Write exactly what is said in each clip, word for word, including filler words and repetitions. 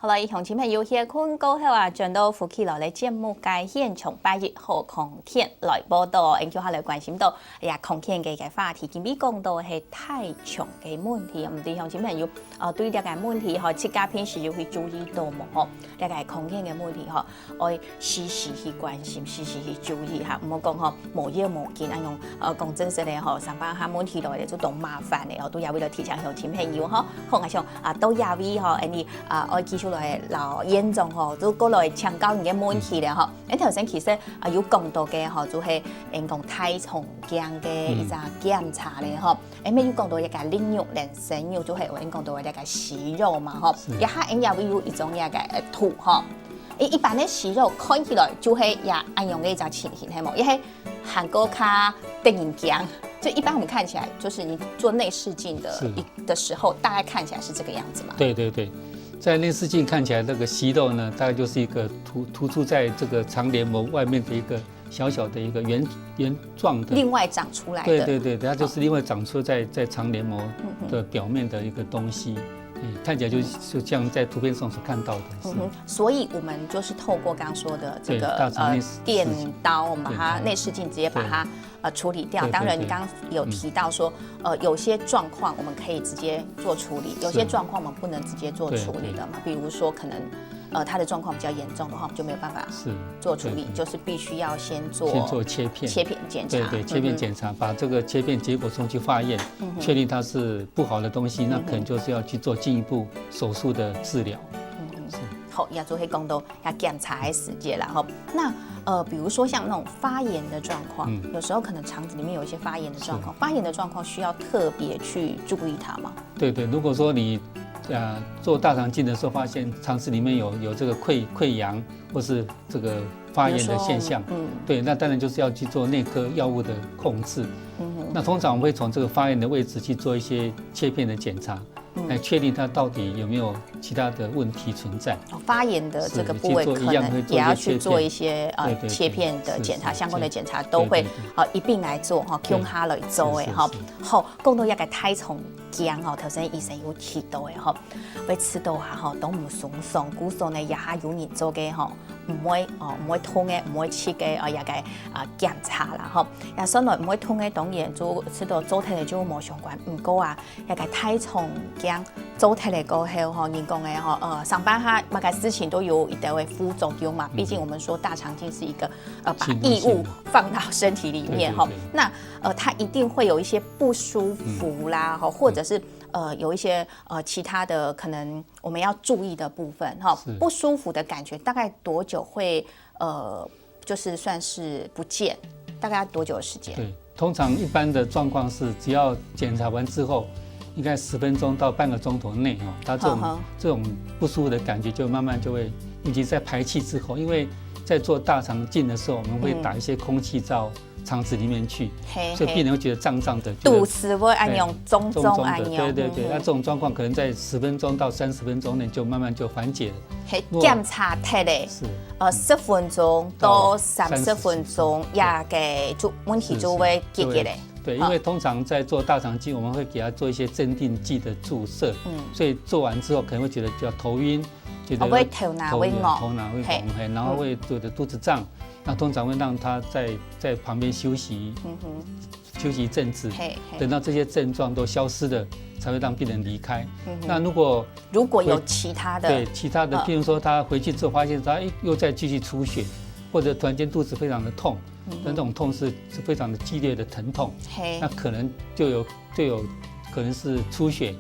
好了，鄉親朋友，歇睏過後啊，轉到福氣來了節目个現場，八一好康健來報到，𫣆接下來關心到，哎呀，康健个个話題，今日講到係大腸个問題，毋知鄉親朋友，呃，對這个問題吼，自家平時有去注意到無吼？這个康健个問題吼，愛時時去關心，時時去注意哈，毋好講吼，無要無緊，恁樣，呃，講真實个吼，上班下問題來了就當麻煩个哦，都也為了提醒鄉親朋友吼，好，𠊎想啊，到這位吼，恁樣啊，愛繼續來摎院長吼，就過來請教你个問題了吼。恁頭先其實啊有講到个吼，就係人講大腸鏡个一隻檢查咧吼，恁樣有講到一个淋肉、連身肉，就係有人講到一个息肉嘛吼，這下恁樣會有一種一个圖吼。 一般个息肉看起來就係也恁樣个一隻情形，係無？也係還過較得人驚。就一般我們看起來，就是你做內視鏡的一的時候，大概看起來是這個樣子嘛。對對對，在內視鏡看起來，那個息肉呢，大概就是一個突突出在這個腸黏膜外面的一個小小的一個圓圓狀的。另外長出來的。對對對，它就是另外長出在在肠黏膜的表面的一个东西。嗯，看起来就就像在图片上所看到的。嗯哼，所以我们就是透过刚刚说的这个呃电刀，我们把它内视镜直接把它呃处理掉。当然，你刚刚有提到说，呃，有些状况我们可以直接做处理，有些状况我们不能直接做处理的嘛，比如说可能。呃，他的状况比较严重的话，我们就没有办法做处理，就是必须要先做先做切片，切片检查，对对，切片检查，把这个切片结果送去化验，确定它是不好的东西，那可能就是要去做进一步手术的治疗。好，也就係講到要檢查个時節啦，吼。那呃，比如說像那種發炎的狀况，有时候可能肠子里面有一些发炎的状况，发炎的状况需要特别去注意它吗？对对，如果说你呃做大肠镜的时候发现肠子里面有有这个溃溃疡或是这个发炎的现象，嗯，对，那当然就是要去做内科药物的控制。嗯，那通常我们会从这个发炎的位置去做一些切片的检查。 来确定它到底有没有其他的问题存在。发炎的这个部位可能也要去做一些呃切片的检查，相关的检查都会呃一并来做哈，共下来做的哈。好，讲到一个大肠镜吼，头先医生有提到的吼，会食到啊吼，都毋爽爽，故所呢也下有人做个吼，毋會哦，毋會痛个，毋會切个哦，一个啊检查啦吼。也算來毋會痛个，当然就食到做忒个就无相关。毋过啊， 一个大肠镜做忒个过后吼，人讲个吼，呃，上班下每个事情都有一定个副作用嘛。毕竟我们说大肠镜是一个呃把异物放到身体里面吼，那呃它一定会有一些不舒服啦，吼，或者是呃有一些呃其他的可能我们要注意的部分哈。不舒服的感觉大概多久会呃就是算是不见？大概要多久的时间？对， 通常一般的状况是，只要检查完之后，应该十分钟到半个钟头内哦，它这种这种不舒服的感觉就慢慢就会，尤其在排气之后，因为在做大肠镜的时候，我们会打一些空气到肠子里面去，所以病人会觉得胀胀的，肚屎会恁样，重重恁样，对对对，那这种状况可能在十分钟到三十分钟内就慢慢就缓解了。 檢查忒个，是，呃，十分钟到三十分钟，也个就问题就会解决了。对，因为通常在做大肠镜，我们会给他做一些镇定剂的注射，嗯，所以做完之后可能会觉得比较头晕，觉得会头脑会头脑会暈，然后会觉得肚子胀，那通常会让他在在旁边休息，嗯哼，休息一阵子，等到这些症状都消失了，才会让病人离开。那如果 如果有其他的，对其他的，譬如说他回去之后发现他哎又再继续出血，或者突然间肚子非常的痛，那这种痛是是非常的剧烈的疼痛，那可能就有就有可能是出血，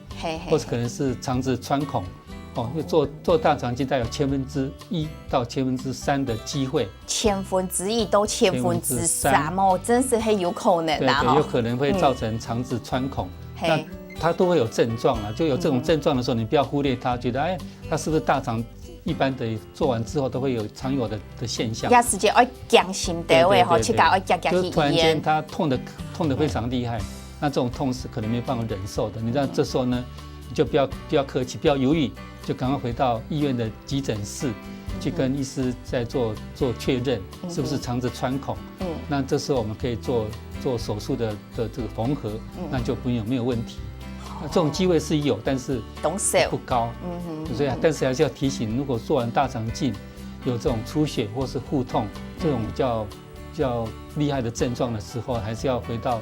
或是可能是肠子穿孔。哦，因为做做大肠镜大概有千分之一到千分之三的机会，千分之一到千分之三哦，真是很有可能啊，有可能会造成肠子穿孔。那 他都会有症状啊，就有这种症状的时候，你不要忽略他，觉得哎，他是不是大肠一般的做完之后都会有常有的的现象。也是个爱降心的喂吼，去搞爱加加去医院。他痛的痛的非常厉害，那这种痛是可能没办法忍受的。你知道这时候呢，你就不要不要客气，不要犹豫，就赶快回到医院的急诊室，去跟医师再做做确认，是不是肠子穿孔？嗯，那这时候我们可以做做手术的的这个缝合，那就没有没有问题。那这种机会是有，但是當少。不高。嗯哼，所以啊，但是还是要提醒，如果做完大肠镜有这种出血或是腹痛，这种比较比较厉害的症状的时候，还是要回到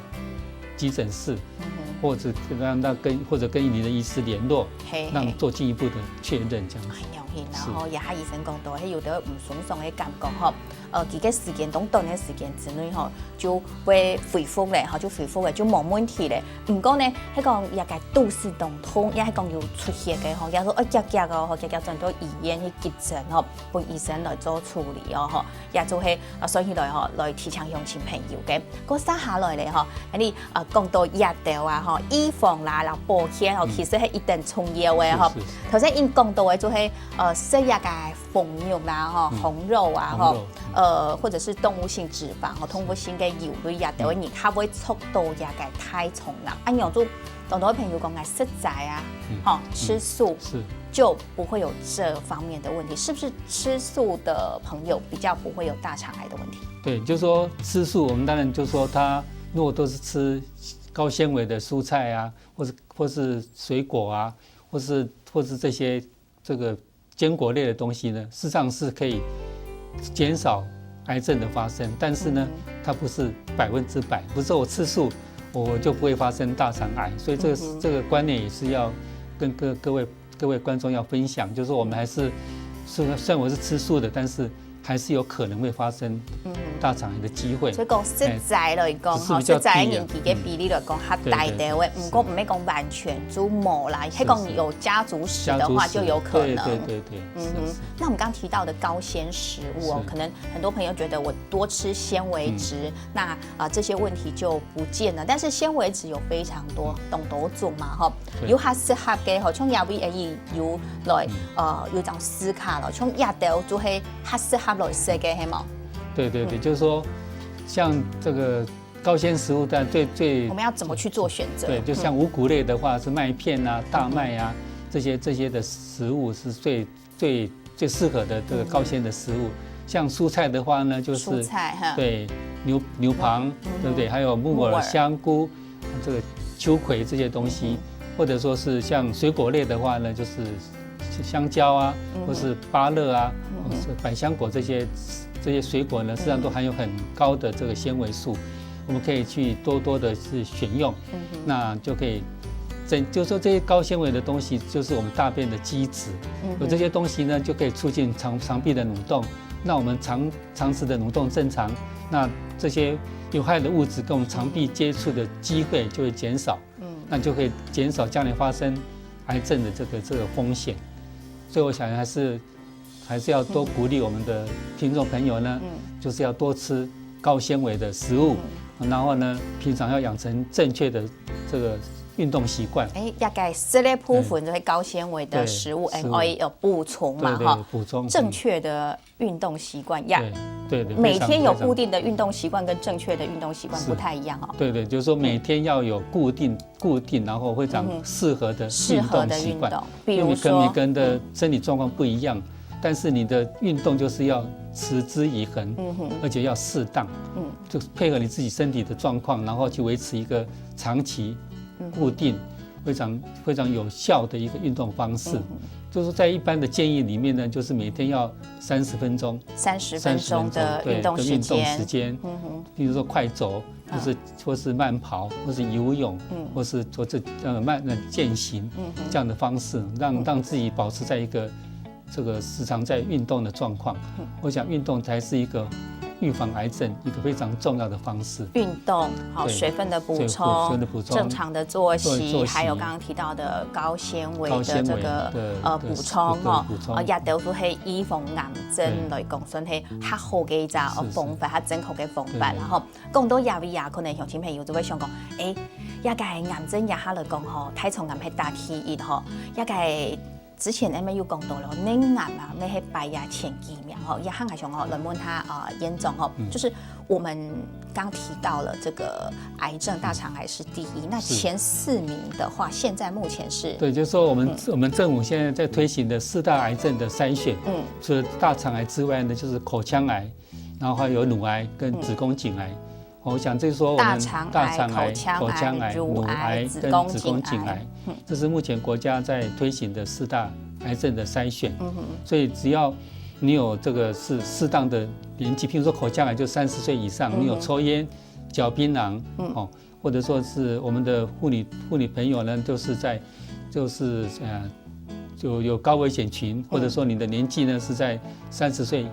急诊室，嗯哼。或者让他跟或者跟你的医师联络，嘿，让嘿。做进一步的确认这样子。哎呀，然後也哈醫生講到，迄有得毋鬆爽个感覺吼，呃，幾个時間，當短个時間之內吼，就會恢復咧，吼，就恢復咧，就無問題咧。毋過呢，迄講也个肚屎當痛，也係講有出血个吼，也說哦，遽遽哦，吼，遽遽轉到醫院去急診吼，分醫生來做處理哦，吼，也就係啊，所以來吼，來提醒鄉親朋友个。過接下來咧吼，你啊講到藥頭啊吼，預防啦，然後保健吼，其實係一等重要个吼。是是頭先因講到个就係呃食藥个紅肉啦吼，紅肉啊吼，紅肉呃或者是動物性脂肪吼，動物性个油類啊，等會你較會促到藥个大腸癌。啊，有種當多朋友講啊，食齋啊，吼，吃素是。就不會有這方面的問題，是不是吃素的朋友比較不會有大腸癌的問題？对，就是说吃素，我们当然就是说，他如果都是吃高纤维的蔬菜啊，或是或是水果啊，或是或是这些这个坚果类的东西呢，事实上是可以减少癌症的发生。但是呢，它不是百分之百，不是说我吃素我就不会发生大肠癌。所以这个、这个观念也是要跟各各位各位观众要分享，就是说我们还是虽然虽然我是吃素的，但是还是有可能会发生大肠癌的机会。所以講食齋來講，哎只是吼，食齋比較低啊年紀个比例來講，較低个位，对对毋過毋係講完全就無啦，係講有家族史的話就有可能。家族史对对对对，嗯是是。那我们刚提到的高纤食物哦，是可能很多朋友觉得我多吃纤维质，那啊、呃这些问题就不见了。但是纤维质有非常多，懂多种嘛哈，对有較适合个吼，像亚威也有来呃有张斯卡了，像亚豆就系较适合来食个系嘛。对对对，就是说，像这个高纤食物，但最最我们要怎么去做选择？对，就像五谷类的话，是麦片啊、大麦啊这些这些的食物是最最最适合的这个高纤的食物。像蔬菜的话呢，就是蔬菜哈，对牛牛蒡，对不对？还有木耳、木耳香菇、这个秋葵这些东西，或者说是像水果类的话呢，就是香蕉啊，或是芭乐啊，或是百香果这些这些水果呢，实际上都含有很高的这个纤维素，我们可以去多多的去选用，那就可以增，就是说这些高纤维的东西，就是我们大便的基质，有这些东西呢，就可以促进肠肠壁的蠕动，那我们肠肠子的蠕动正常，那这些有害的物质跟我们肠壁接触的机会就会减少，嗯，那就可以减少将来发生癌症的这个这个风险。所以我想还是还是要多鼓励我们的听众朋友呢，就是要多吃高纤维的食物，然后呢，平常要养成正确的这个运动习惯。哎，大概食个部分就系高纤维的食物，对然后有补充嘛对对哈，补充正确的运动习惯呀。对对对，每天有非常固定的运动习惯跟正确的运动习惯不太一样哦。对对，就是说每天要有固定固定，然后非常适合的适合的运动习惯运动，比如因为每个人说每个人的身体状况不一样，但是你的运动就是要持之以恒，而且要适当，嗯就配合你自己身体的状况，然后去维持一个长期、固定、非常非常有效的一个运动方式。就是在一般的建议里面呢，就是每天要三十分钟，三十分钟的对运动时的运动时间，间，比如说快走，或是或是慢跑，或是游泳，或是做这呃慢的健行，这样的方式，让让自己保持在一个这个时常在运动的状况。我想运动才是一个预防癌症一个非常重要的方式。运动，好，对水分的补水充，水分的补充正常的作息，对作息还有刚刚提到的高纤维的高纤维这个的呃的补充哈对补，充呃，也都是黑预防癌症对来讲，算是较好的一个呃是是方法，较正确的方法对然后。讲到亚维亚，可能乡亲朋友就会想讲，诶，也个癌症也下来讲吼，大肠癌系大第一吼，也个之前 M A 有讲到了，乳癌啊，那些排呀前几名吼，也还想吼，来问他啊，严总吼，就是我们刚提到了这个癌症大肠癌是第一，那是前四名的话，现在目前是对，就是说我们、我们政府现在在推行的四大癌症的筛选，嗯除了大肠癌之外呢，就是口腔癌，然后还有乳癌跟子宫颈癌。我想这是说我们大肠癌、大肠癌、口腔癌、口腔癌、乳癌、乳癌子跟子宫颈宫颈癌癌，，这是目前国家在推行的四大癌症的筛选。嗯哼，所以只要你有这个是适当的年纪，譬如说口腔癌就三十岁以上，嗯哼你有抽烟、嚼槟榔，嗯哦，或者说是我们的妇女妇女朋友呢，就是在就是呃就有高危险群，或者说你的年纪呢是在三十岁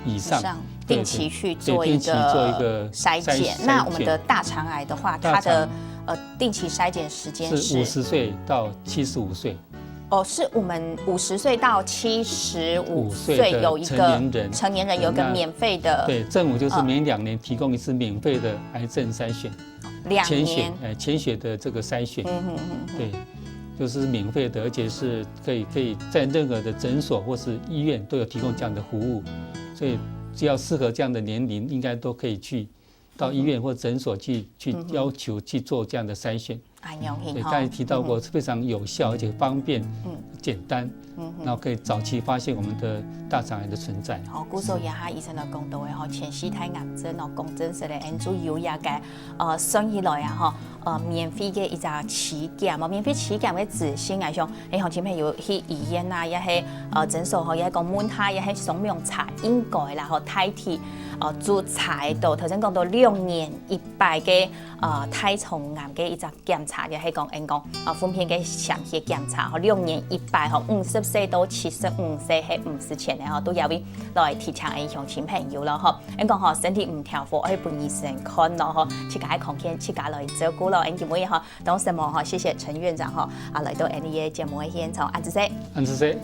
以上，上对定期去对做一定期做一个个筛检。筛那我们的大肠癌的话，大它的肠呃定期筛检时间是五是十岁到七十五岁。哦，是我们五十岁到七十五五岁的岁有一个成年人成年人有一个那免费的对，政府就是嗯每两年提供一次免费的癌症筛选，两潜血年，，哎，潜血的这个筛选。嗯哼哼哼，对，就是免费的，而且是可以可以在任何的诊所或是医院都有提供这样的服务，所以只要适合这样的年龄，应该都可以去到医院或诊所去去要求去做这样的筛选。哎，用心对，哈，刚才提到过，嗯非常有效而且方便、嗯简单，嗯然后可以早期发现我们的大肠癌的存在。好，故所也哈，醫生來講到的吼，前世太癌症哦，講真實的，恩就有一个呃算起來啊吼，呃免費个一隻體檢哦，免費體檢个資訊啊，像誒，鄉親朋友去醫院啊，也係呃診所吼，也係講問下，也係上網查，應該啦吼，大體呃就查到，頭先講到兩年一擺个呃大腸癌个一隻檢查，也係講恩講啊粪便个潛血檢查吼，兩年一擺吼，五十歲到七十五歲係毋使錢个吼，都有位來提醒恩鄉親朋友咯吼。恩講吼，身體毋調和，愛分醫生看咯吼，自家个康健自家來照顧咯。恩今晡日吼，當承蒙吼，謝謝陳院長吼，啊來到恩个節目个現場，恁仔細。恁仔細。